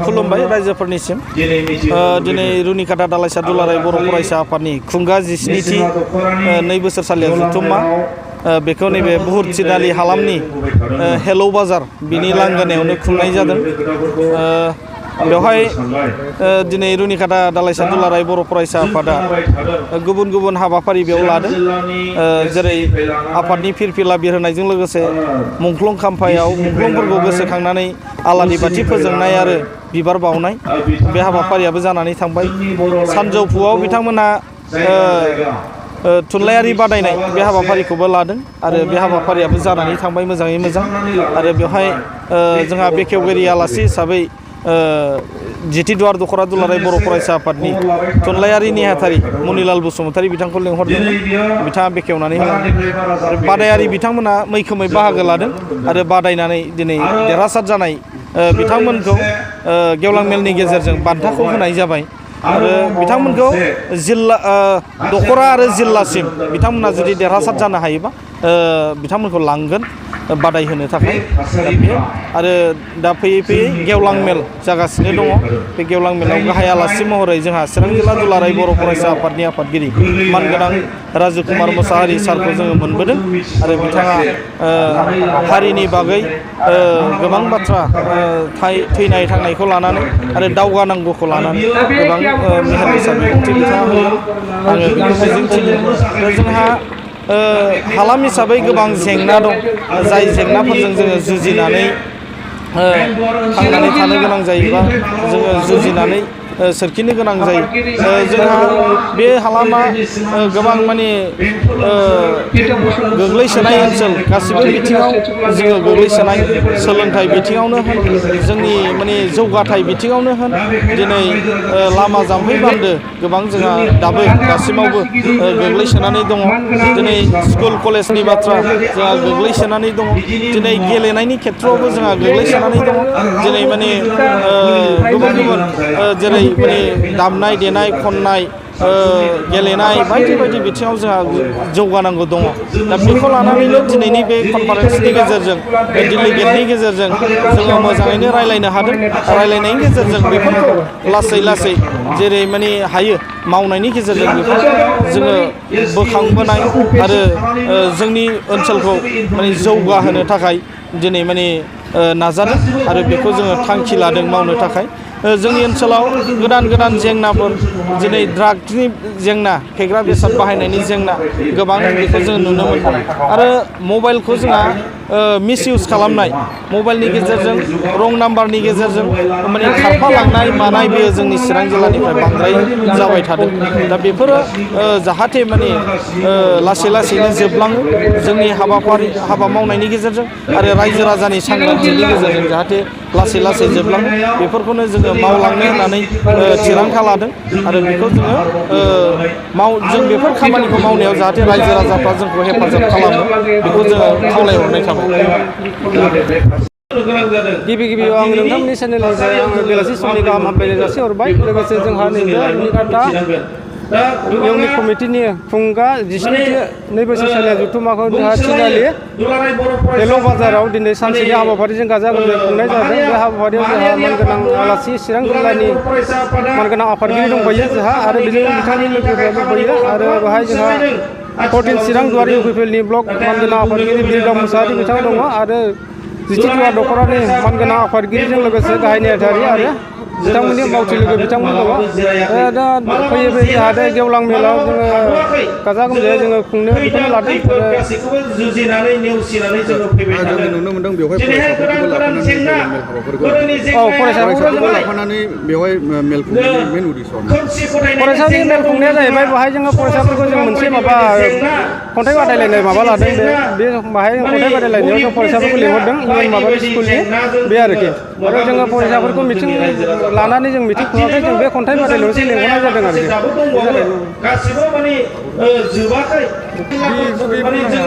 खुलुमबाय रायजोफोरनिसिम दिनै रुनिकाटा दालाइसा दुलाराय बर' फरायसा आफादनि खुंगा 17थि 2 बोसोरसालियाव जथुम्मा बेखौ नैबे बुहुत सिदालि हालामनि हेलौ बाजार बिनि लांगोनायावनो खुंनाय जादों। बेवहाय दिनै रुनिकाटा दालाइसा दुलाराय बर' फरायसा आफादा गुबुन गुबुन हाबाफारि बेयाव लादों, जेरै आफादनि फिरफिला बिरहोनायजों लोगोसे मुंख्लं खाम्फायाव मुंख्लंफोरखौ गोसोखांनानै आलारि बाथि फोजोंनाय आरो बिबार बावनाय बे हाबाफारियाबो जानानै थांबाय। सानजौफुआव बिथांमोनहा थुनलाइयारि बादायनाय बे हाबाफारिखौबो लादों आरो बे हाबाफारियाबो जानानै थांबाय मोजाङै मोजां। आरो बेवहाय जोंहा बेखेवगिरि आलासि हिसाबै जितिदुवार दख'रा दुलाराय बर' फरायसा आफादनि थुनलाइयारि नेहाथारि मनिलाल बसुमतारी बिथांखौ लिंहरदोंमोन। बिथाङा बेखेवनानै होदों। बादायारि बिथांमोना मैखोमै बाहागो लादों आरो बादायनानै दिनै देरहासार जानाय बिथांमोनखौ गेवलां मेलनि गेजेरजों बान्थाखौ होनाय जाबाय। आरो बिथांमोनखौ जिल्ला दख'रा आरो जिल्लासिम बिथांमोना जुदि देरहासार जानो हायोबा बिथांमोनखौ लांगोन बादाय होनो थाखाय। आरो दा फैयै फैयै गेवलां मेल जागासिनो दङ। बे गेवलां मेलाव गाहाय आलासि महरै जोंहा चिरां जिल्ला दुलाराय बर' फरायसा आफादनि आफादगिरि मानगोनां राजु कुमार मोसाहारि सारखौ जोङो मोनबोदों। आरो बिथाङा हारिनि बागै गोबां बाथ्रा थैनाय थांनायखौ लानानै आरो दावगानांगौखौ लानानै गोबां मेहेर गोसा बिबुंथि बिथाङा होदों। आङो बेखौ मिजिंथियो। जोंहा हालाम हिसाबै गोबां जेंना दं, जाय जेंनाफोरजों जोङो जुजिनानै थांनानै थानो गोनां जायोबा जोङो जुजिनानै सोरखिनो गोनां जायो। जोंहा बे हालामा गोबां माने गोग्लैसोनाय ओनसोल, गासिबो बिथिङाव जोङो गोग्लैसोनाय, सोलोंथाइ बिथिङावनो होन, जोंनि माने जौगाथाय बिथिङावनो होन, दिनै लामा जाम्फै बान्दो गोबां जोंहा दासिमावबो गोग्लैसोनानै दङ। दिनै स्कुल कलेजनि बाथ्रा जोंहा गोग्लैसोनानै दङ। दिनै गेलेनायनि खेथ्रआवबो जोंहा गोग्लैसोनानै दङ। दिनै माने गुबुन गुबुन जेरै माने दामनाय देनाय खननाय गेलेनाय बायदि बायदि बिथिङाव जोंहा जौगानांगौ दङ। दा बेखौ लानानैनो दिनैनि बे कनफारेन्सनि गेजेरजों डेलिगेटनि गेजेरजों जोङो मोजाङैनो रायलायनो हादों। रायलायनायनि गेजेरजों बेफोरखौ लासै लासै जेरै माने हायो मावनायनि गेजेरजों बेफोरखौ जोङो बोखांबोनाय आरो जोंनि ओनसोलखौ माने जौगाहोनो थाखाय दिनै माने नाजादों आरो बेखौ जोङो थांखि लादों मावनो थाखाय। जोंनि ओनसोलाव गोदान गोदान जेंनाफोर, दिनै ड्राग्सनि जेंना, फेग्रा बेसाद बाहायनायनि जेंना गोबां, बेखौ जों नुनो मोनदों। आरो मबाइलखौ जोंहा मिसइउस खालामनाय, मबाइलनि गेजेरजों रं नाम्बारनि गेजेरजों माने खारफालांनाय मानाय बेयो जोंनि चिरां जिल्लानिफ्राय बांद्राय जाबाय थादों। दा बेफोरो जाहाथे माने लासै लासैनो जोबलाङो जोंनि हाबा मावनायनि गेजेरजों आरो रायजो राजानि सांग्रांथिनि गेजेरजों जाहाथे लासै लासै जोबलाङो, बेफोरखौनो जोङो मावलांनो होननानै थिरांथा लादों। आरो बेखौ जोङो जों बेफोर खामानिखौ मावनायाव जाहाथे रायजो राजाफ्रा जोंखौ हेफाजाब खालामो, बेखौ जोङो खावलायहरनाय थाबाय। गिबि गिबियाव आं नोंथांमोननि चेनेलनिफ्राय आङो बेलासि समनि गाहाम हामलायनाय जासिहरबाय। लोगोसे जोंहा नैबे रुनिकाटा इउनिट कमिटिनि खुंगा 17थि 2 बोसोरसालिया जथुम्माखौ जोंहा थिनालि हेलौ बाजाराव दिनै सानसेनि हाबाफारिजों गाजा गोमजायै खुंनाय जादों। बे हाबाफारियाव जोंहा मानगोनां आलासि चिरां जिल्लानि मानगोनां आफादगिरि दंफायो जोंहा, आरो बेजों बिथांनि लोगोफोरा दंफायो। आरो बेहाय जोंहा 14 चिरां दुवार इउपिपिएलनि ब्लक मानगोनां आफादगिरि बिरदाव मुसाहारि बिथां दङ। आरो जितिदुवार दख'रानि मानगोनां आफादगिरिजों लोगोसे गाहाय नेहाथारि आरो बिथांमोननि मावथि लोगो बिथांमोन दङ। दा फैयै फैयै जाहाथे गेवलां मेलाव जोङो गाजा गोमजायै जोङो खुंनो बेखौनो लादों। जोङो नुनो मोनदों बेवहाय फरायसाफोरखौबो लाफानानै बेवहाय मेल खुंनायनि मेन उद्देश्य फरायसाफोरनि मेल खुंनाया जाहैबाय, बेहाय जोङो फरायसाफोरखौ जों मोनसे माबा खन्थाइ बादायलायनाय माबा लादों। बे बाहाय खन्थाइ बादायलायनायाव जों फरायसाफोरखौ लिंहरदों, इयुन माबानि स्कुलनि बे आरोखि। आरो जोङो फरायसाफोरखौ मिथिं लानानै जों मिथिं खुङाखै, जों बे खन्थाइ बादायलायनायावसो लिंहरनाय जादों आरोखि।